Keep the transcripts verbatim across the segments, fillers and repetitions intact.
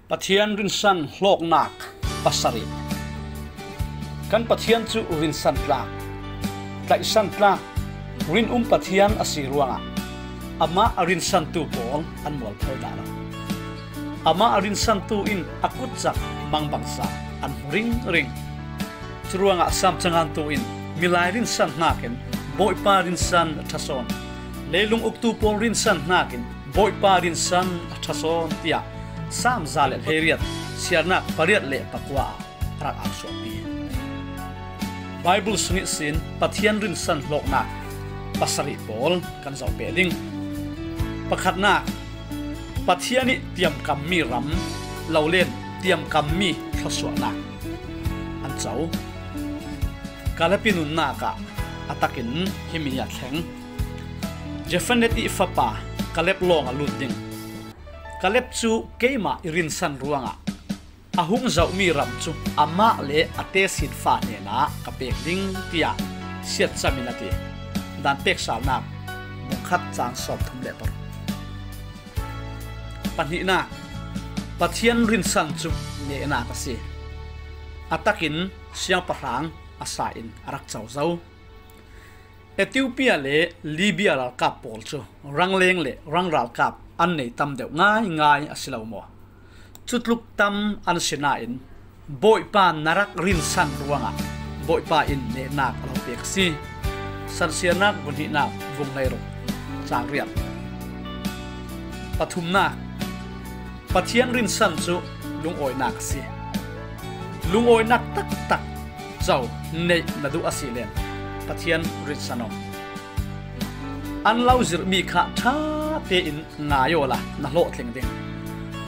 Pathian rinsan hlawknak pasarih. Kan Pathian cu rinsan tlak, tlaihsan tlak, rinum Pathian a si ruangah amah a rinsantu pawl an mualpho dah lo. Amah a rinsantu in a kutcak mangbangza an hmu ringring. Curuangah Sam cangantu in milai rinsan hnakin Bawipa rinsan a ṭha sawn, leilung uktu pawl rinsan hnakin Bawipa rinsan a ṭha sawn, tiah Sam za le hleiriat, siarnak pariat le pakua ah a rak au suahpi. Baibal sung ihsin Pathian rinsan hlawknak pasarih pawl kan zoh peh ding. Pakhatnak, Pathian ih tiamkammi ram, lo len tiamkammi thluasuahnak an co. Kaleb ih nunnak ah a takin himi hi a thleng. Jephunneh ih fapa Kaleb lawng a lut ding. Kaleb cu keimah i rinsan ruangah a hung zohmi ram cu amah le a tesinfa hnenah ka pek ding, tiah siatcam in a ti. Dan peksalnak bungkhat cang sawmthum le paruk. Pahnihnak, Pathian rinsan cu nehnak a si. A takin siangpahrang a sa in a rak co zo. Ethiopia le Libya ralkap pawl cu rangleng le rangralkap an nei tam deuh ngaingai a si lo maw? Cutluk tam an si nain Bawipa na rak rinsan ruangah Bawipa in nehnak a lo pek a si. Sansiarnak bung hnihnak bung hleiruk cang riat. Pathumnak, Pathian rinsan cu lungawinak a si. Lungawinak taktak co neih na duh a si len Pathian rinsan aw. An lo zirhmi kha ṭha tein ngai awla na hlawhtling ding.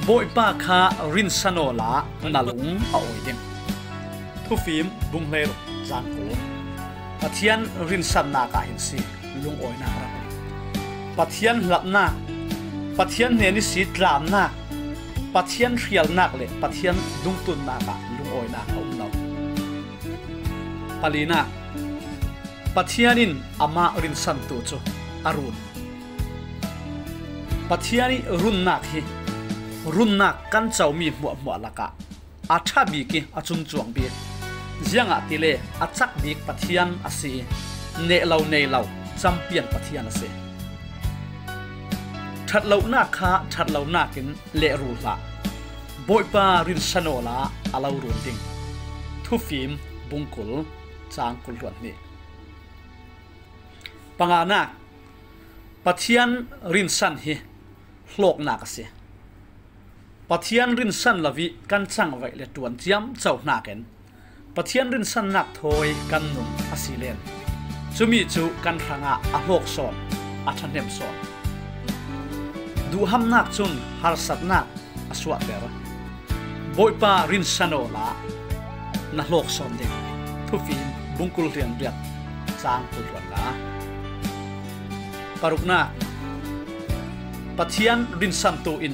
Bawipa kha rinsan awla na lung a awi ding. Thufim bung hleiruk cang kul. Pathian rinsannak ah hin si lungawinak a rak um. Pathian hlatnak, Pathian hnen ihsi tlannak, Pathian hrialnak le Pathian dungtunnak ah lungawinak a um lo. Palinak, Pathian in amah rinsantu cu a run. Pathian ih runnak hi runnak kan comi hmuahhmuah lakah a ṭha bik ih a cungcuang bik, ziangahtile a cak bik Pathian a si ih neh lo nei lo campian Pathian a si. Ṭhat lonak kha ṭhat lonak in lehru hlah. Bawipa rinsan awla a lo run ding. Thufim bung kul cang kul hluan hnih. Panganak, Pathian rinsan hi hlawknak a si. Pathian rinsan lo ih kan cangvaih le ṭuan ciamco hnakin Pathian rinsannak thawi kan nun a si len cumi cu kan hrangah a hlawk sawn, a ṭhahnem sawn. Duhhamnak cun harsatnak a suahter. Bawipa rinsan awla na hlawk sawn ding. Thufim bung kul hluan riat cang kul hluan nga. Paruknak, Pathian rinsantu in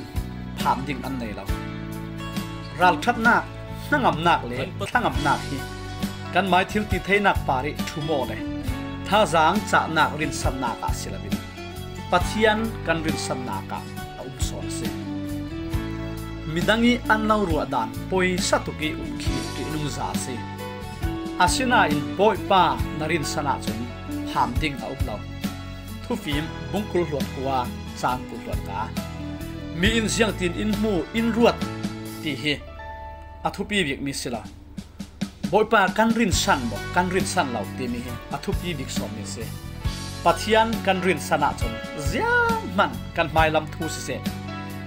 pham ding an nei lo. Ralṭhatnak, hnangamnak le thlangamnak hi kan mai thil ti theinak par ih ṭhum aw le thazaang cahnak rinsannak ah si loin Pathian kan rinsannak ah a um sawn a si. Midang ih an lo ruah dan poisa tuk ih um khi ṭihnungza a si. Asinain Bawipa na rinsan ahcun pham ding a um lo. Thufim bung kul hluan kua cang kul hluan nga. Mi in ziangtin in hmu in ruat ti hi a thupi bikmi si lo. Bawipa kan rinsan maw, kan rinsan lo timi hi a thupi bik sawnmi si. Pathian kan rinsan ahcun zianghman kan hmailam thu siseh,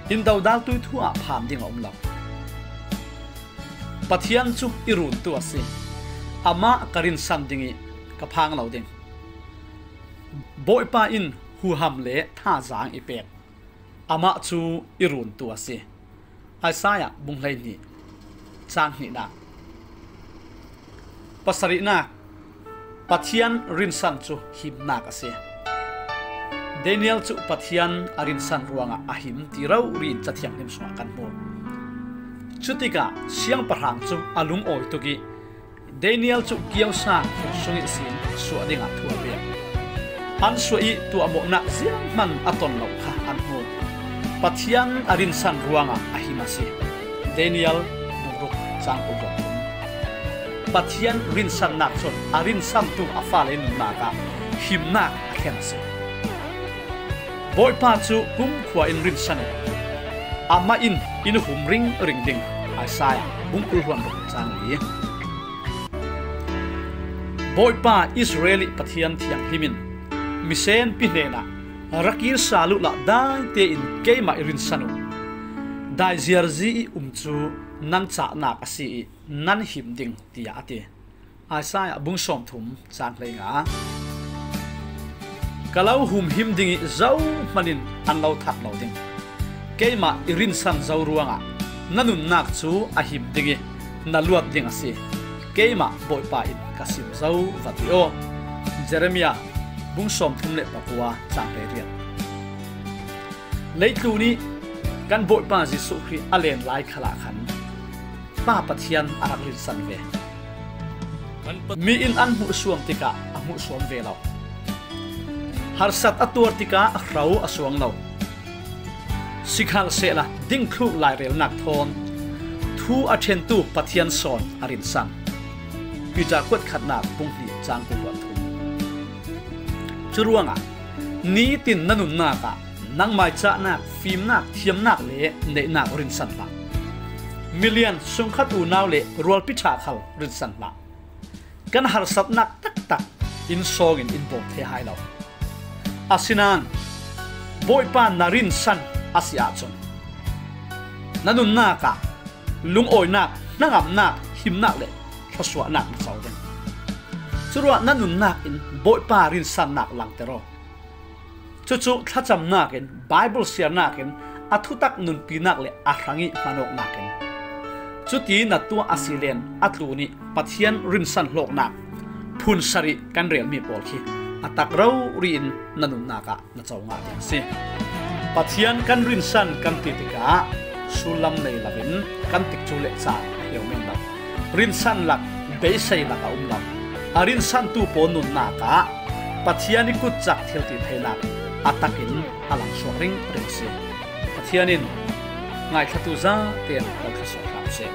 in dodal tui thu ah pham ding a um lo. Pathian cu i runtu a si. Amah ka rinsan ding ih ka phang lo ding. Bawipa in huham le thazaang i pek. Amah cu i runtu a si. Isaiah bung hleihnih, cang hnihnak. Pasarihnak, Pathian rinsan cu himnak a si. Daniel cu Pathian a rinsan ruangah a him ti rori in Cathiang hnim sungah kan hmu. Cutikah siangpahrang cu a lungawi tuk ih Daniel cu kiosa sung ihsin suah dingah thu a pek. An suah ih tuahmawhnak zianghman a ton lo kha an hmu. Pathian a rinsan ruangah a him a si. Daniel bung ruk chang kul hluan thum. Pathian rinsannak cun a rinsantu a fale nunnak ah himnak a thlen a si. Bawipa cu kumkhua in rinsan u. Amah in in hum ringring ding. Isaiah bung kul hluan ruk chang li. Bawipa Israel i Pathian thianghlim in misenpi hnenah, "Rak kir sal uhla dai tein keimah i rinsan u. Dai ziarzi i um cu nan cahnak a si i nan him ding," tiah a ti. Isaiah bung sawmthum cang hleinga. Ka lo humhim ding i zohman in an lo that lo ding. Keimah i rinsan zo ruangah na nunnak cu a him ding i na luat ding a si. Keimah Bawipa in ka sim zo, va ti aw. Jeremiah bung sawmthum le pakua cang hleiriat. Leitlun i kan Bawipa Jesuh Khrih a len lai khalah khan Pa Pathian a rak rinsan ve. Mi in an hmuhsuam tikah a hmuhsuam ve lo. Harsat a tuar tikah a hro a suang lo. Sikhalsehla dingthluk lairelnak thawn thu a ṭhentu Pathian sawn a rinsan. Peter kuatkhatnak bung hnih cang kul hluan thum. Curuangah nitin na nunnak ah nangmai cahnak, fimnak, thiamnak le neihnak rinsan hlah. Milian, sungkhat unau le rualpi ṭha khal rinsan hlah. Kan harsatnak taktak in sawngin in bawm thei hai lo. Asinain Bawipa na rinsan a si ahcun na nunnak ah lungawinak, hnangamnak, himnak le thluasuahnak na co ding. Curuah na nunnak in Bawipa rinsannak langter aw. Cucu thlacamnak in, Baibal siarnak in, a thutak nunpinak le a hrang i hmanawknak in. Cuti na tuah a si len a tlun i Pathian rinsan hlawknak phun sarih kan relmi pawl khi a tak rori in na nunnak ah na co ngah ding a si. Pathian kan rinsan kan ti tikah sullam nei loin kan tikcu le caan a hio men lo. Rinsan lak, beisei lak a um lo. A rinsantu pawl nunnak ah Pathian i kutcak thiltitheinak a takin a langsuak ringring si. Pathian in ngaithlatu zate in lo thluasuah hram seh.